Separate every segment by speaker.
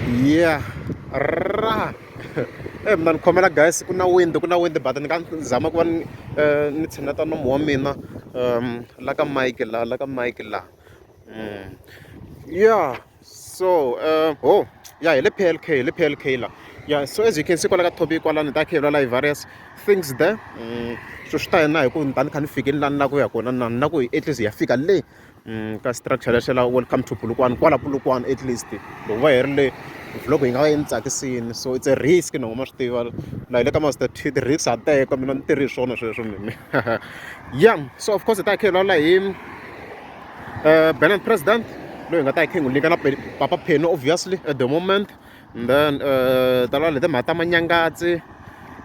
Speaker 1: Yeah ra e mina ni khomela guys ku na wind ku na wind but ni nga zama ku va ni ni tshineta nomu wa mina la ka mic la la ka mic la yeah so ho ya hi le P_L_K hi le P_L_K la ya so as you can see kwala ka topic kwalano hi ta kha hi vulavula hi various things there so swi ta yena hi ku ni ta ni kha ni fikini la ni lava ku ya kona na ni na ku at least hi ya fika le ka structure lexa la welcome to Polokwane kwala Polokwane at least loko va herile vlog yi nga va yi ni tsakisini so it's a risk na ma swi tiva la hi le ka Master T ti-risk ha teka mina ni tirhi hi swona sweswo mina yeah so of course hi ta hi kha hi vulavula hi Bernard President loyi hi nga ta hi kha hi n'wi nyika na Papa Penny obviously at the moment and then ta vulavula hi timhaka ta manyangatsi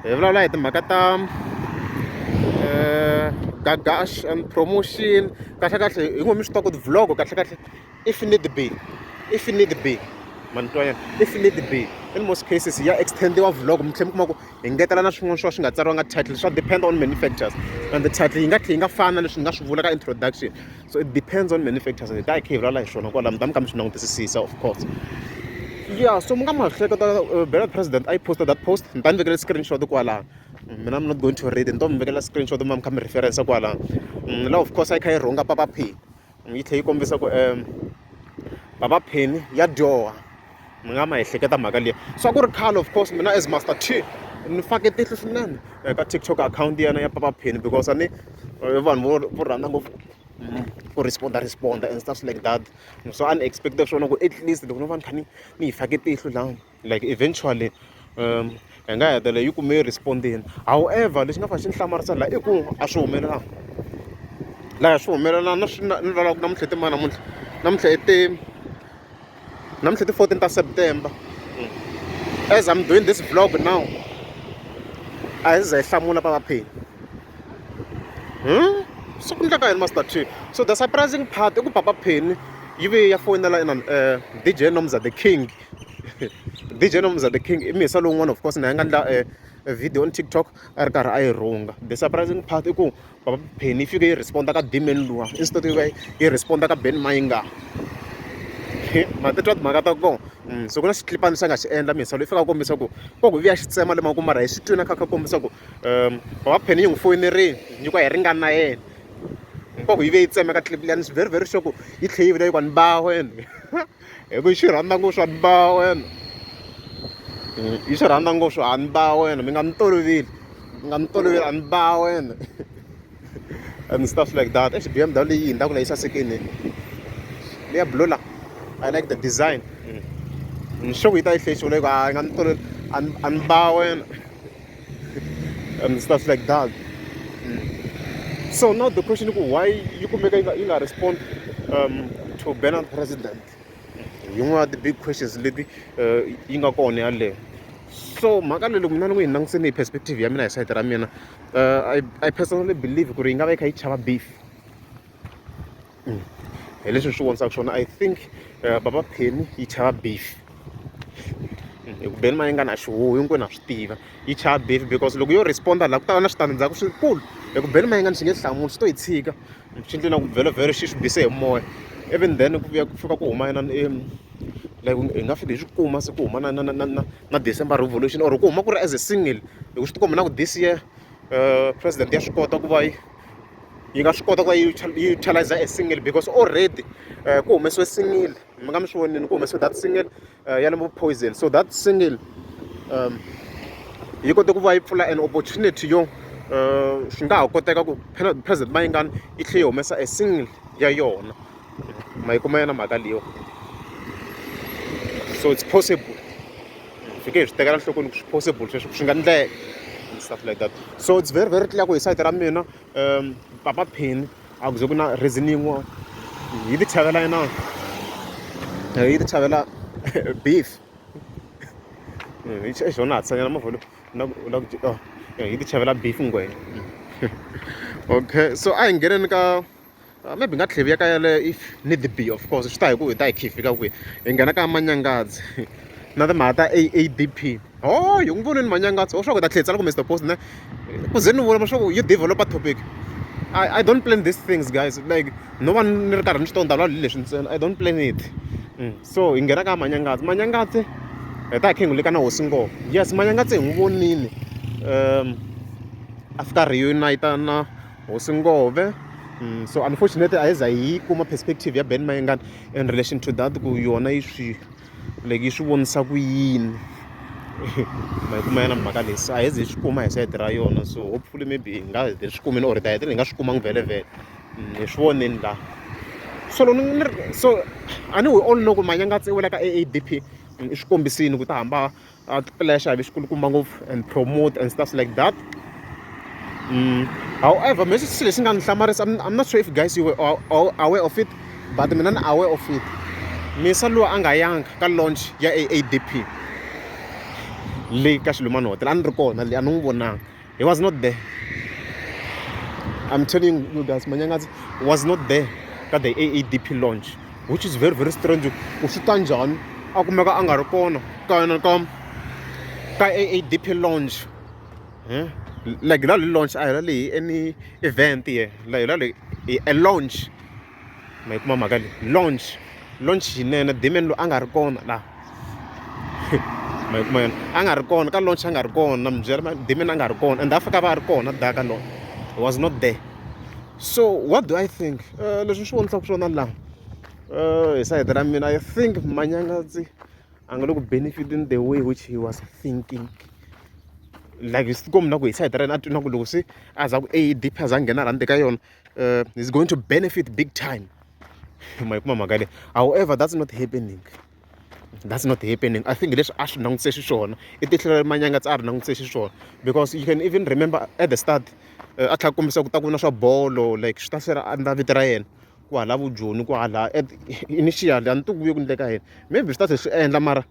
Speaker 1: hi vulavula hi timhaka ta gagash and promotion kahle kahle hi ngo mi swi tiva ku ti-vlog kahle kahle if need be if need be ma ni twa if need be in most cases ya extendiwa vlog mi tlhela mi kuma ku hi ngetela na swin'wana swo swi nga tsariwanga title swa depend on many factors and the title yi nga tlhela yi nga fani na leswi ni nga swi vula ka introduction so it depends on many factors hi ta hi kha hi vulavula hi swona kwala mi ta mi kha mi swi langutisisisa of course yeah so mi nga ma hleketa bela president a yi posta that post ni ta ni vekela screenshot kwalano mina I'm not going to read ni to mi vekela screenshot ma mi kha mi reference kwalano la of course a yi kha yi rhunga papa p yi tlhela yi kombisa ku papa penny ya dyoha mi nga ma ehleketa mhaka liya so a ku ri khale of course mina as Master T ni fake tihlo swinene eka TikTok account ya yena ya Papa Penny because a ni vanhu vo vo rhandza ngopfu ku respond-a respond-a and stuff like that so a ni expect-e swona ku at least loko no va ni kha ni ni yi fake tihlo lani like eventually hi nga hetelela yi kume yi respond-ini however lexi nga fanele xi ni hlamarisa la i ku a swi humelelanga laha swi humelela na swi ni vulavulaka namuntlha i timani namuntlha namuntlha i ti namuntlha ti 14 ta September as I'm doing this vlog now a hi za hi hlamula Papa Penny so ku endleka yini Master T so the surprising part i ku Papa Penny yi vuye ya foyinela inani DJ Nomza the King DJ Nomza the King i mhisa lowun'wana of course na yi nga endla video on TikTok a ri karhi a yi rhunga the surprising part i ku Papa Penny yi fike yi respond-a ka Dman luwa instead yo va yi respond-a ka Benny Mayengani ma titwa timhaka ta kona so ku na xiclipani lexi a nga xi endla mhisa loyi i fika a kombisa ku ko ku vuya xi tsema le makumu mara hi swi twini a kha a kha kombisa ku Papa Penny yi n'wi foyinerile yi ku a hi ringani na yena ko ku yi ve yi tsemeka clip liya ni very very sure ku yi tlhe yi vula yi ku a ni ba wena hi ku yi swi rhandza ngopfu swa ni ba wena yi swi rhandza ngopfu a ni ba wena mi nga ni toloveli mi nga ni toloveli a ni ba wena and stuff like that eish B_M_W leyi yi hundzaka la yi sasekile leya blue la I like the design ni sure ku yi ta yi tlhe yi swi vula yi ku a yi nga ni toloveli a ni a ni ba wena and stuff like that so now the question i ku why yi kumeka yi nga yi nga respond to Bernard President yin'wana ya ti-big questions leti yi nga kona yaleyo so mhaka leyi loko mina ni ku yi langutiseni hi perspective ya mina hi sayiti ra mina I personally believe ku ri yi nga va yi kha yi chava beef hi leswi swi vonisaka swona I think Papa Penny yi chava beef hi ku Benny Mayengani a xihuhi hinkwenu ha swi tiva yi chava beef because loko yo respond-a laha ku ta va na switandzhaku swikulu hi ku Benny Mayengani xi nge hlamuli xi to yi tshika xi endle na ku vhelovhelo xi swi bise hi moya even then ku vuya ku fika ku huma yena like hi nga fiki hi swi kuma se ku huma na na na na na December Revolution or ku huma ku ri as a single hi ku swi tikomba na ku this year president ya swi kota ku va yi yi nga swi kota ku va yi yi utilize a single because already ku humesiwe single mi nga mi swi vonile ku humesiwe that single ya Limpopo Poison so that single yi kote ku va yi pfula an opportunity yo swi nga ha koteka ku president Mayengani yi tlhela yi humesa a single ya yona ma yi kuma yona mhaka leyiwa so it's possible fike hi swi tekela enhlokweni ku swi possible sweswo swi nga endleka and stuff like that so it's very very clear ku hi sayiti ra mina Papa Penny a ku ze ku na reason yin'wana yi ti chavela yena yi ti chavela beef hi xona ha tsanyana movha lowu na ku na ku oh yi ti chavela beef ngwenya okay so a hi ngheneni ka maybe nga tlhela ya ka yaleyo if need be of course swi ta hi ku hi ta hi kha hi fika kwihi hi nghena ka Manyangadzi na timhaka ta A_A_D_P oh hi n'wi vonile Manyangadzi ho swa ku hi ta tlhela hi tsala ku Mister Post ne ku ze ni vula swa ku yi develop-a topic I don't plan these things guys like no va ni ri karhi ni swi tiva ni ta vulavula hi leswi ntsena I don't plan it so hi nghena ka Manyangadzi Manyangadzi. Hi ta hi kha hi n'wi nyika na hosi ngoma. Yes Manyangatsi hi n'wi vonile a fika a reunite na hosi Ngove. So unfortunately a hi za hi yi kuma perspective ya Benny Mayengani in relation to that ku yona yi swi like yi swi vonisa ku yini ma yi kuma yona mhaka leyi se a hi ze hi swi kuma hi sayiti ra yona so hopefully maybe hi nga hi swi kumile or hi ta hetelela hi nga swi kumangi vhele vhele hi swi vonile laha so loko ni ri so a ni we all know ku Manyangatsi i wela ka A_A_D_P i swi kombisile ku ta hamba a ti xave xikulukumba ngopfu and promote and stuff like that. However me swilo lexi nga ni hlamarisa I'm not sure if guys you were aware of it but mina ni aware of it misa loyi a nga yanga ka launch ya A_A_D_P le ka Xilumani hotel a ni ri kona le a ni n'wi vonanga he was not there I'm telling you guys Manyangatsi was not there ka the A_A_D_P launch which is very very strange ku swi ta njhani a kumeka a nga ri kona ka yona ka ka A_A_D_P launch like la launch a hi la leyi any event ye la hi la leyi a launch ma yi kuma mhaka leyi launch launch yinene Damian loyi a nga ri kona la ma yi kuma yona a nga ri kona ka launch a nga ri kona na mi byela Damian a nga ri kona and a fika va a ri kona da ka launch he was not there so what do I think leswi swi vonisaka swona laha hi sayiti ra mina I think Manyangatsi a nga le ku benefit-eni the way which he was thinking like swi tikombi na ku hi sayiti ra yena a twi na ku loko se a za ku A_D_P a za a nghena rhandi ka yona is going to benefit big time ma yi kuma mhaka leyi however that's not happening that's not happening I think leswi a swi langutise xiswona i tihlo ra Manyangatsi a ri langutise xiswona because you can even remember at the start a tlhela a kombisa ku ta ku na swa bolo like swi ta swi ri under vito ra yena ku hala vujoni ku hala at initially a ni tivi ku vuye ku endleka yini maybe swi ta tlhela swi endla mara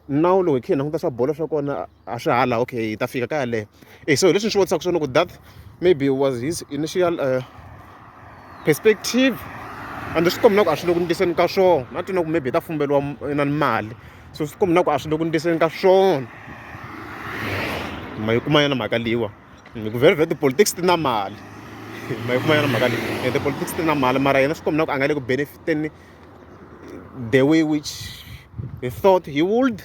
Speaker 1: now loko hi kha hi languta swa bolo swa kona a swi hala okay hi ta fika ka yaleyo e so hi leswi ni swi vonisaka swona ku that maybe was his initial perspective and swi komba na ku a swi le ku ndliseni ka swona na twi na ku maybe hi ta fumberiwa inani mali so swi komba na ku a swi le ku ndliseni ka swona ma yi kuma yona mhaka leyiwa hi ku vhele vhele ti-politics ti na mali ma yi kuma yona mhaka leyi ti-politics ti na mali mara yena swi komba na ku a nga le ku benefit-eni the way which he thought he would.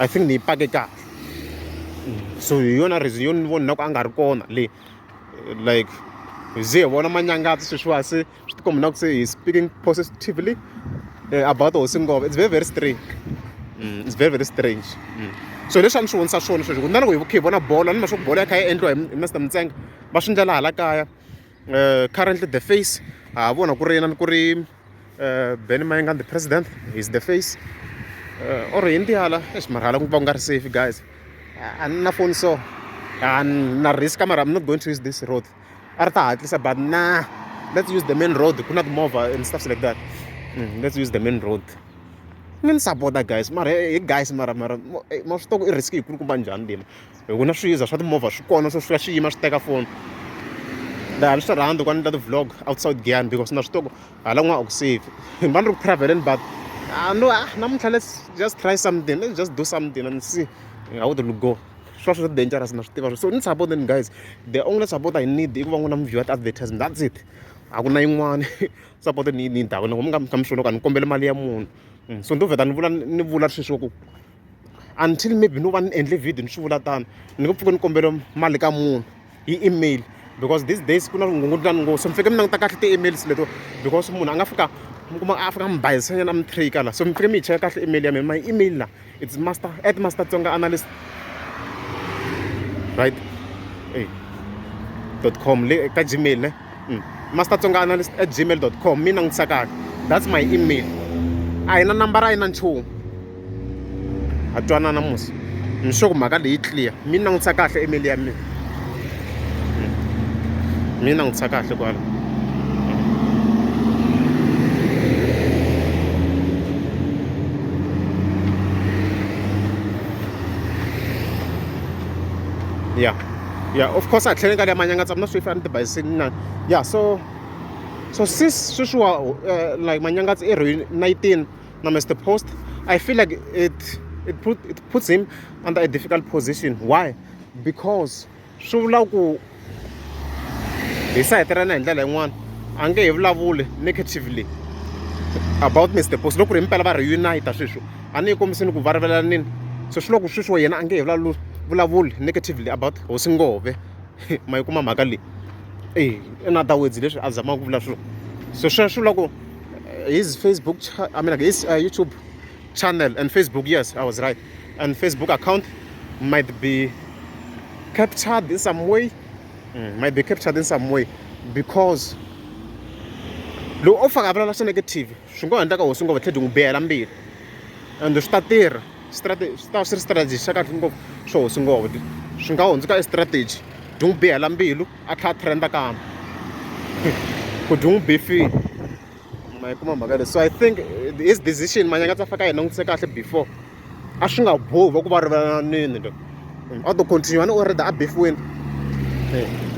Speaker 1: I think ni yi pake kahle so hi yona reason yo ni vona na ku a nga ri kona le like hi ze hi vona Manyangatsi sweswiwa se swi tikomba na ku se he speaking positively about hosi Ngove it's very very strange it's very very strange. So leswi a ni swi vonisa swona sweswi ku na loko hi kha hi vona bolo a ni ma swa ku bolo ya kha yi endliwa hi Mister Mutsenga va swi ndlela hala kaya. Currently the face ha ha vona ku ri yena ku ri Benny Mayengani the president is the face or hi ndiyala eish mara hala ku va ku nga ri safe guys a ni na foni so a na risk mara I'm not going to use this road a ri ta hatlisa but na let's use the main road ku na timovha and stuff like that let's use the main road mi ni sapota guys mara he guys mara mara ma swi tiva ku i risk yi kulukumba njhani leyi hi ku na swiza swa timovha swi kona swo fika swi yima swi teka foni laha ni swi rhandzi ku va ni endla ti-vlog outside Giyani because na swi tiva ku hala kun'wana a ku safe ni va ni ri ku travel-eni but a no ah namuntlha let's just try something let's just do something and see how it will go swi va swi ri dangerous na swi tiva so ni support-eni guys the only support I need i ku va n'wina mi view ti-advertisement that's it a ku na yin'wani support ni yi need-aka loko mi nga mi kha mi swi vona ku a ni kombeli mali ya munhu so ni to vheta ni vula ni vula sweswo ku until maybe no va ni endle video ni swi vula tano ni nge pfuki ni kombela mali ka munhu hi email because these days ku na vukungundwani ngopfu so mi fanekele mi languta kahle ti-emails leto because munhu a nga fika mi kuma a fika a mi bayizisanyana a mi tracker la so mi fanekele mi yi cheka kahle email ya mina my email la it's master at master tsonga analyst right hey dot com le ka gmail ne master tsonga analyst at gmail dot com mi langutisa kahle that's my email a hi na nambara a yi na nchumu ha twanana musi ni sure ku mhaka leyi clear mi langutisa kahle email ya mina mi langutisa kahle kwala yeah yeah of course a tlhele ka leya manyangatsa mina swi fana tibayisini na yeah so so since sweswiwa like manyangatsi i 19 na Mr Post I feel like it it put it puts him under a difficult position why because swi vula ku hi sayiti ra yena hi ndlela yin'wana a nge he vulavuli negatively About Mister Post loko ku ri himpela va reunite sweswo a ni yi kombisini ku va rivalanini so swi loko sweswiwa yena a nge he vulavuli negatively about hosi ngove ma yi kuma mhaka leyi e in other words leswi a zamaka ku vula swona so sweswo loko his Facebook I mean like his YouTube channel and Facebook yes I was right and Facebook account might be captured in some way might be captured in some way because loko o faka a vulavula swa negative swi ngo endleka hosi ngopfu tlhela byi n'wi bihela mbilu and swi ta tirha swi ta swi ri strategy xa kahle ngopfu swo hosi ngopfu swi nga hundzuka i strategy byi n'wi bihela mbilu a tlhela a trend kambe ku byi n'wi bifile ma yi kuma mhaka leyi so I think his decision Manyangatsi a faka a yi langutise kahle before a swi nga bohi va ku va rivalanini lo a to continue ni already a beef-wini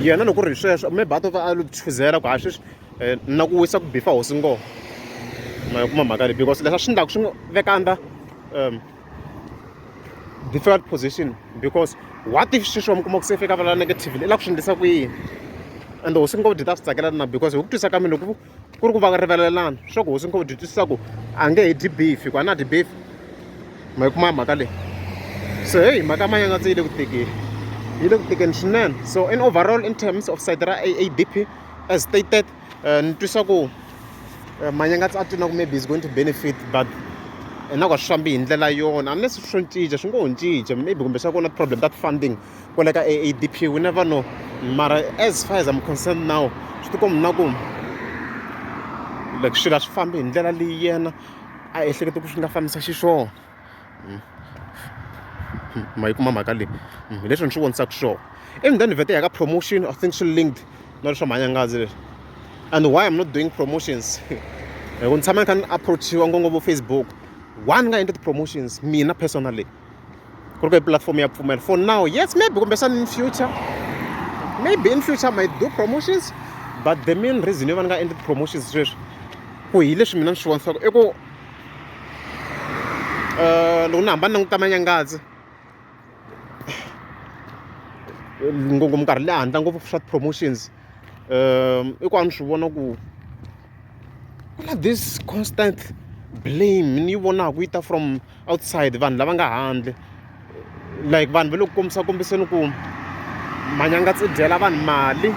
Speaker 1: yena loko ku ri hi sweswo maybe a to va a lo chuzela ku ha sweswi na ku wisa ku bifa hosi ngoma ma yi kuma mhaka leyi because leswi a swi endlaka swi n'wi veka under difficult position because what if sweswi wa mi kuma ku se fika va la negative i lava ku swi endlisa ku yini and hosi ngopfu byi ta swi tsakela na because hi ku twisa ka mina loko ku ri ku va rivalelana swa ku hosi ngopfu byi twisisa ku a nge he dyi beef hikuva a na dyi beef ma yi kuma mhaka leyi so heyi mhaka Manyangatsi yi le ku tekeni yi le ku tekeni swinene so in overall in terms of side ra A_A_D_P as stated ni twisa ku Manyangatsi a twi na ku maybe is going to benefit but na ku a swi fambi hi ndlela yona unless swo cinca swi ngo ho cinca maybe kumbe swa ku na problem ta funding kwale ka A_A_D_P we never know mara as far as I'm concerned now swi tikomba na ku like swilo a swi fambi hi ndlela leyi yena a ehlekete ku swi nga fambisa xiswona ma yi kuma mhaka leyi hi leswi ni swi vonisaka swona even then vhete ya ka promotion I think swi linked na leswa Manyangadzi leswi and why I'm not doing promotions hi ku ni tshama ni kha ni approach-iwa ngopfu Facebook one ni nga endli ti-promotions mina personally ku ri ka platform ya pfumela for now yes maybe kumbexana in future maybe in future I might do promotions but the main reason yo va ni nga endli ti-promotions sweswi ku hi leswi mina ni swi vonisaka i ku loko ni hamba ni languta Manyangadzi ngopfu minkarhi le handle ngopfu swa ti-promotions i ku a ni swi vona ku ku na this constant blame ni yi vonaka yi ta from outside vanhu lava nga handle like vanhu va le ku kombisa kombiseni ku Manyangatsi i dyela vanhu mali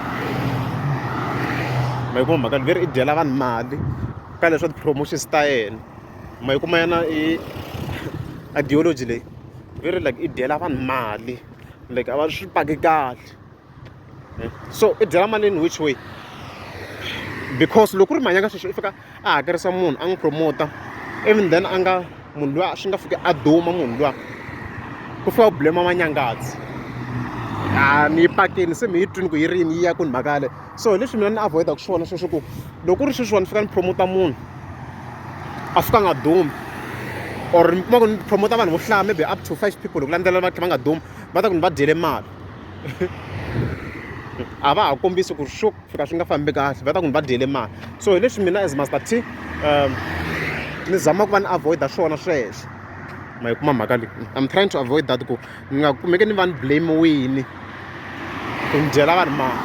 Speaker 1: ma yi kuma mhaka leyi ve ri i dyela vanhu mali ka leswa ti-promotions ta yena ma yi kuma yena i ideology leyi ve ri like i dyela vanhu mali like a va swi paki kahle so i dyela mali in which way because loko ku ri Manyanga sweswi i fika a hakerisa munhu a n'wi promote even then a nga munhu luya swi nga fiki a duma munhu luya ku fika ku blame Manyangatsi a ni yi pakini se mi yi twini ku yi ri yini yi ya kwini mhaka yaleyo so hi leswi mina ni avoid-aku swona sweswo ku loko ku ri sweswiwani ni fika ni promote munhu a fika a nga dumi or ni kuma ku ni promote vanhu vo hlaya maybe up to five people hi ku landzelela va tlhela va nga dumi va ta ku ni va dyele mali a va ha kombisi ku swo fika swi nga fambi kahle va ta ku ni va dyele mali so hi leswi mina as Master T ni zama ku va ni avoid-a swona sweswo ma yi kuma mhaka leyi I'm trying to avoid that ku ni nga kumeki ni va ni blame-wini ku ni dyela vanhu mali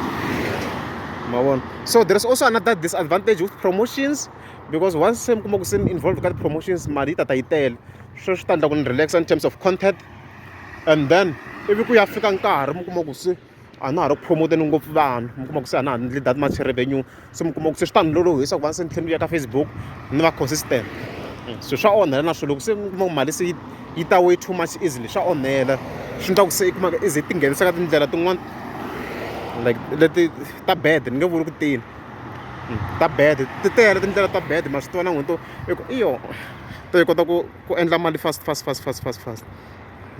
Speaker 1: ma vona so there is also another disadvantage with promotions because once se mi kuma ku se ni involved ka ti-promotions mali yi tata yi tele sweswo swi ta endla ku ni relax in terms of content and then ivi ku ya fika nkarhi mi kuma ku se a na ha ri ku promote-ni ngopfu vanhu mi kuma ku se a na ha endli that much revenue se mi kuma ku se swi ta ni lolohisa ku va se ni tlhela ni vuya ka Facebook ni va consistent so swa onhela na swona loko se mi kuma ku mali se yi yi ta way too much easily swa onhela swi endla ku se i kumeka i ze i tinghenisa ka tindlela tin'wana like leti ta bad ni nge vuli ku tini ta bad ti tele tindlela ta bad ma swi tiva na n'wina to i ku iyo to yi kota ku ku endla mali fast fast fast fast fast fast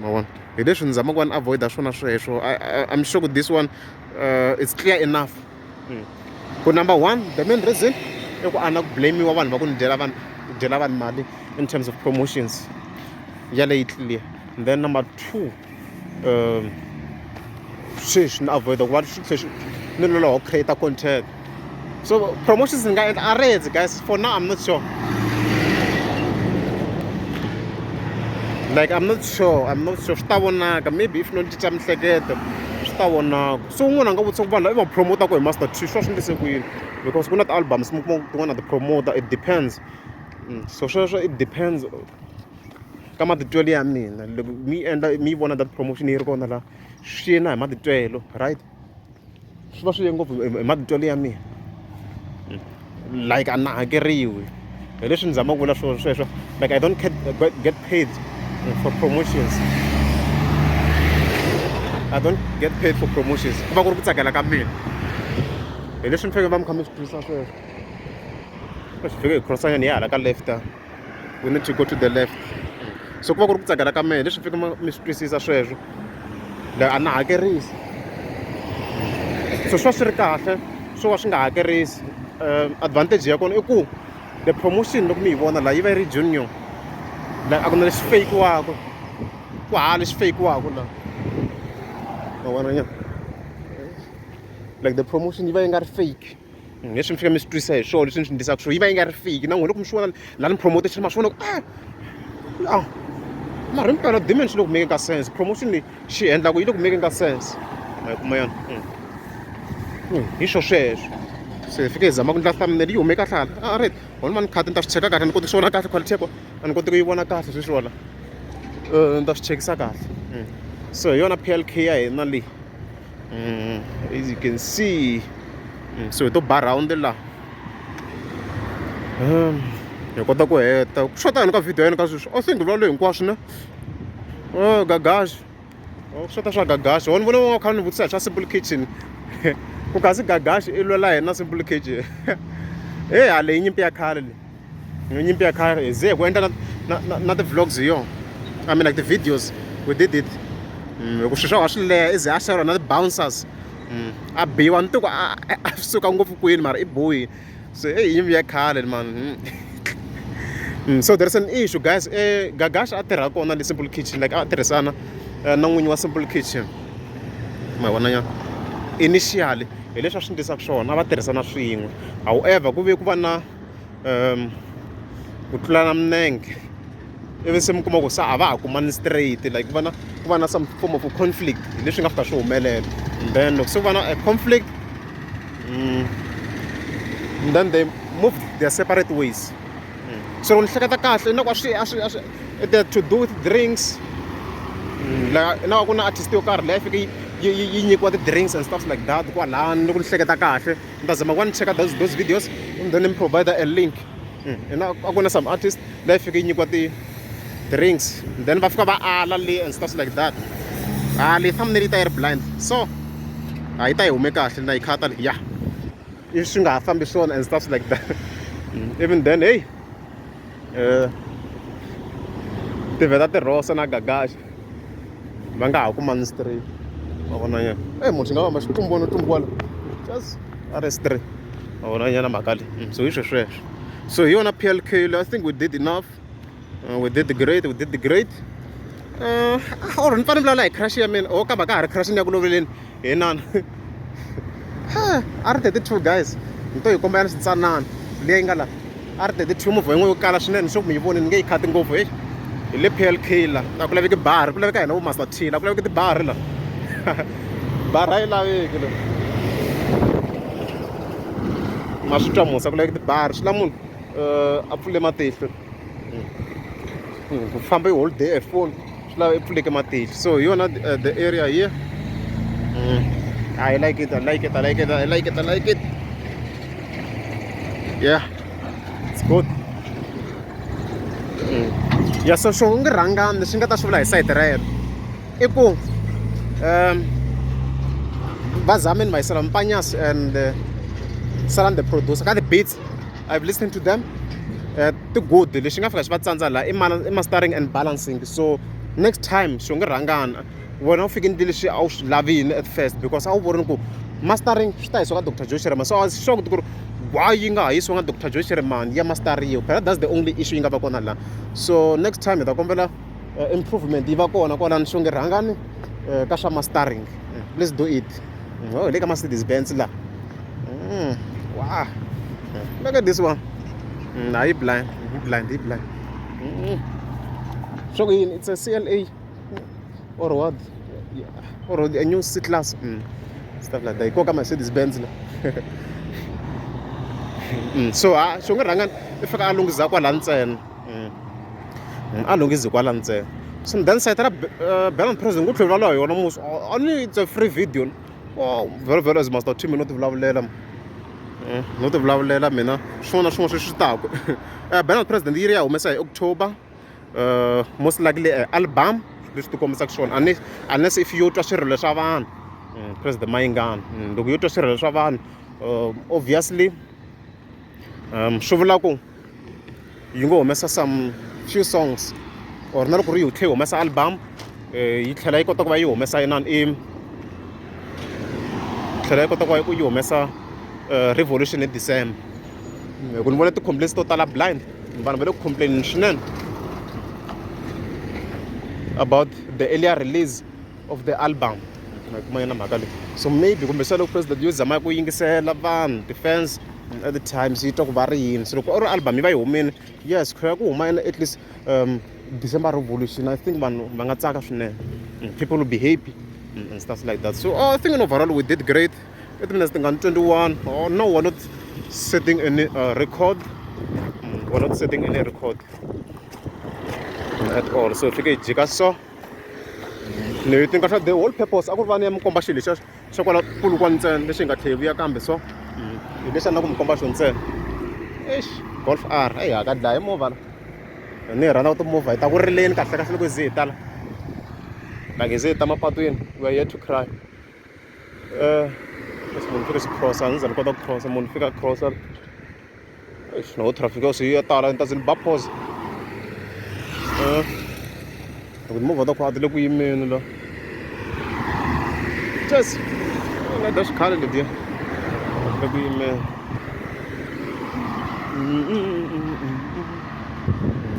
Speaker 1: ma vona hi leswi ni zamaka ku va ni avoid-a swona sweswo I'm sure ku this one it's clear enough ku number one the main reason i ku a na ku blame-iwa vanhu va ku ni dyela vanhu dyela vanhu mali in terms of promotions yaleyo yi clear and then number two sweswi ni avoid-a ku va swi tlhe swi ni loloha ku create content so promotions ni nga endla a redzi guys for now I'm not sure like I'm not sure I'm not sure swi ta vonaka maybe if no cinca miehleketo swi ta vonaka so un'wana a nga vutisa ku vanhu lava i va promotaka hi Master T swi va swi endlise ku yini because ku na ti-albums mi kuma ku tin'wana ti promota it depends. So sweswo it depends ka matitwelo ya mina loko mi endla mi yi vona that promotion yi ri kona la swi ye na hi matitwelo right swi va swi ye ngopfu hi matitwelo ya mina like a na hakeriwi hi leswi ni zamaka ku vula swona sweswo like I don't get paid for promotions I don't get paid for promotions ku va ku ri ku tsakela ka mina hi leswi mi fanekele va mi kha mi swi twisisa sweswo swi fike hi cross nyana hi ya hala ka left we need to go to the left so ku va ku ri ku tsakela ka mehe leswi fike mi swi twisisa sweswo la a na hakerisi so swi va swi ri kahle swo va swi nga hakerisi advantage ya kona i ku the promotion loko mi yi vona la yi va yi ri junior la a ku na lexi fakiwaka ku hava lexi fakiwaka la ma vona nyana like the promotion yi va yi nga ri fake leswi mi fika mi swi twisisa hi swona leswi ni swi endlisaka swona yi va yi nga ri fiki na n'wina loko mi swi vona laha ni promote xi ma swi vona ku a mara himpela demand swi le ku making ka sense promotion leyi xi endlaku yi le ku making ka sense ma yi kuma yona hi swo sweswo se hi fike hi zama ku endla thumbnail yi hume kahle hala a right hona mani khati ni ta swi cheka kahle ni koti swi vona kahle quality ya kona a ni koti ku yi vona kahle sweswiwala ni ta swi chekisa kahle so hi yona P_L_K ya hina leyi as you can see so hi to ba round la hi kota ku heta ku xota yini ka video ya yena ka sweswi a swi vulavule hinkwaswo ne oh gagashi oh ku xota swa gagashi wona vona va kha ni vutisa hi swa simple kitchen ku kasi gagashi i lwela yena simple kitchen hey ha leyi nyimpi ya khale leyi nyimpi ya khale hi ze hi ku endla na ti-vlogs hi yona I mean like the videos we did it hi ku swilo swa swi leha i ze a xaveriwa na ti-bouncers a biwa ni tiko a a suka ngopfu kwini mara i boyi so eyi nyimpi ya khale man so there is an issue guys Gagash a tirha kona le Simple Kitchen like a tirhisana na n'winyi wa Simple Kitchen ma vona nyana initially hi leswi a swi endlisaka swona a va tirhisana swin'we however ku ve ku va na ku tlulana minenge ivi se mi kuma ku se a va ha kumani straight like ku va na ku va na some form of conflict hi leswi nga fika swi humelela and then loko se ku va na a conflict and then they moved their separate ways so loko ni hleketa kahle na ku a swi a swi a swi it had to do with drinks la na ku na artist yo karhi leyi fike yi yi yi nyikiwa ti-drinks and stuff like that kwalani loko ni hleketa kahle ni ta zama ku va ni cheka those videos and then ni provide a link ina a ku na some artist leyi fike yi nyikiwa ti-drinks then va fika va ala le and stuff like that a leyi thumbnail yi ta yi ri blind so a yi ta yi hume kahle na yi khata leyi ya if swi nga ha fambi swona and stuff like that even then hey tivheta tirhosa na gagaxa va nga ha kumani straight ma vona nyana e munhu xi nga famba xitumbwana tumbwana just a ri straight ma vona nyana mhaka leyi so hi swo sweswo so hi yona P_L_K I think we did enough we did great we did great or ni fanele ni vulavula hi crush ya mina or kambe a ka ha ri crush ni ya ku loveleni hi nana a ri 32 guys ni to yi komba yana swintsanana leyi nga la a ri 32 movha yin'we yo kala swinene swo ku mi yi voni ni nge yi khati ngopfu heyi hi le P_L_K la a ku laveki bar ku laveka hina vo Master T la ku laveki tibari la bar a yi laveki la ma swi twa musa ku laveki tibari swi la munhu a pfule matihlo ku famba yi holiday e phone swi lava i pfuleke matihlo so hi yona the area here I like it I like it I like it I like it I like it yeah it's good ya so swo ngi rhangani leswi nga ta swi vula hi sayiti ra yena i ku va zameni va yisela Mpanyasi and Salan the producer ka ti-beats I've listened to them ti good lexi nga fika xi va tsandza laha i mastering and balancing so next time xo nge rhangana wena u fike ndle leswi a wu swi lavini at first because a wu voni ku mastering swi ta yisiwa ka Dr Joe Shirimani so I was shocked ku ri why yi nga ha yisiwa nga Dr Joe Shirimani ya masteriwa phela that's the only issue yi nga va kona laha so next time hi ta kombela improvement yi va kona kwalano xo nge rhangani ka swa mastering please do it oh hi le ka Mercedes Benz la wow look at this one na yi blind yi blind yi blind swa ku yini it's a C_L_A or what yeah. Or a new C class stuff like that hi koka Mercedes Benz la so ha xo nge rhangani I fika a lunghiza kwala ntsena. A lunghizi kwala ntsena. So then sayiti ra Benny President ku tlhela hi yona musi a ni it's a free video. Oh vhele vhele as Master T no ti vulavulela no ti vulavulela mina swin'wana na swin'wana sweswi swi taku. Benny President yi ri ya humesa hi October most likely album leswi ti kombisaka swona unless unless if yo twa swirilo swa vanhu President Mayengani loko yo twa swirilo swa vanhu obviously swi vula ku yi ngo humesa some few songs or na loko ri yi tlhe yi humesa album yi tlhela yi kota ku va yi humesa inani i tlhela yi kota ku va yi humesa revolution hi December hi ku ni vona ti-complaints to tala blind vanhu va le ku complain swinene about the earlier release of the album ma yi kuma yona mhaka leyi so maybe kumbexana loko president yo zama ku yingisela vanhu ti-fans at the times yi twa ku va ri yini so loko u ri album yi va yi humile yes ku ku huma at least December revolution I think vanhu va nga tsaka swinene people will be happy and stuff like that so oh, I think in overall we did great 8 minutes tingani 21 oh no we're not setting any record we're not setting any record at all so fike hi jika so ni ti nga the whole purpose a ku ri va ni ya mi komba xilo lexiya xa kwala Polokwane ntsena lexi hi nga tlhela hi vuya kambe so hi lexi a ni lava ku mi komba xona ntsena eish Golf R eyi ha ka dlaya movha la ni yi rhandza timovha hi ta ku rileni kahle kahle loko hi ze hi tala like hi ze hi ta mapatwini we are here to cry leswi munhu fika xi cross-a a ndzi za ni kota ku cross-a munhu fika cross-a eish no traffic yo se yi ya tala ni ta ze ni ba pause loko timovha ta ku a ti le ku yimeni la just nga dya xikhale letiya le ku yimeni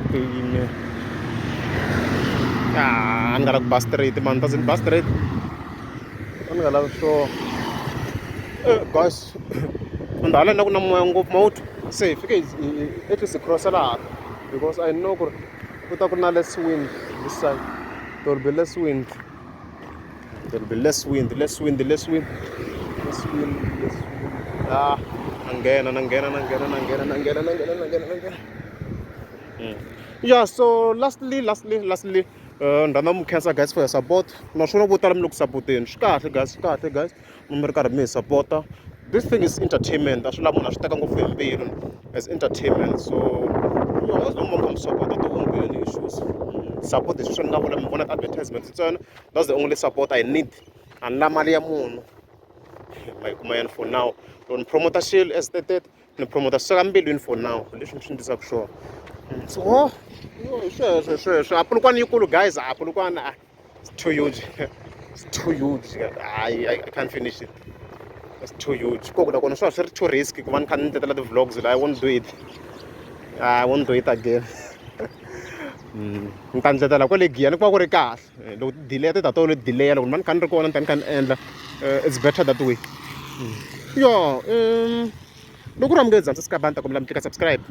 Speaker 1: ku yimeni a ni nga la ku ba straight mani ta ze ni ba straight a ni nga lavi swona guys ndhawu leyi na ku na moya ngopfu ma wu twa se hi fike hi at least hi cross-a laha because I know ku ri ku ta ku na less wind this side there will be less wind there will be less wind less wind less wind less wind less wind ah na nghena na nghena na nghena na nghena na nghena na nghena na nghena na nghena yeah so lastly lastly lastly ni rhandza mu khensa guys for your support naswona vo tala mi le ku sapoteni swi kahle guys swi kahle guys mi ri karhi mi hi sapota this thing is entertainment a swi lavi munhu a swi teka ngopfu hi mbilu as entertainment so yeah, as long mi kha mi support there won't be any issues support hi sweswo ni nga vula mi vona ti-advertisements ntsena that's the only support I need a ni la mali ya munhu ma yi kuma yani for now loko ni promota xilo as stated ni promota swi suka mbilwini for now leswi ni swi endlisaka swona so oh, hi sweswo hi sweswo a Polokwane yikulu guys a Polokwane a it's too huge it's too huge I can't finish it it's too huge koko nakona swi va swi ri too risky ku va ni kha ni tetela ti-vlogs la I won't do it I won't do it again ni ta ndletela kwale Giyani ku va ku ri kahle loko ti delay ti ta to delay loko ni va ni kha ni ri kona ni ta ni kha ni endla it's better that way yo loko ri amukele Mzansi Sky ni ta kombela mi tlika subscribe.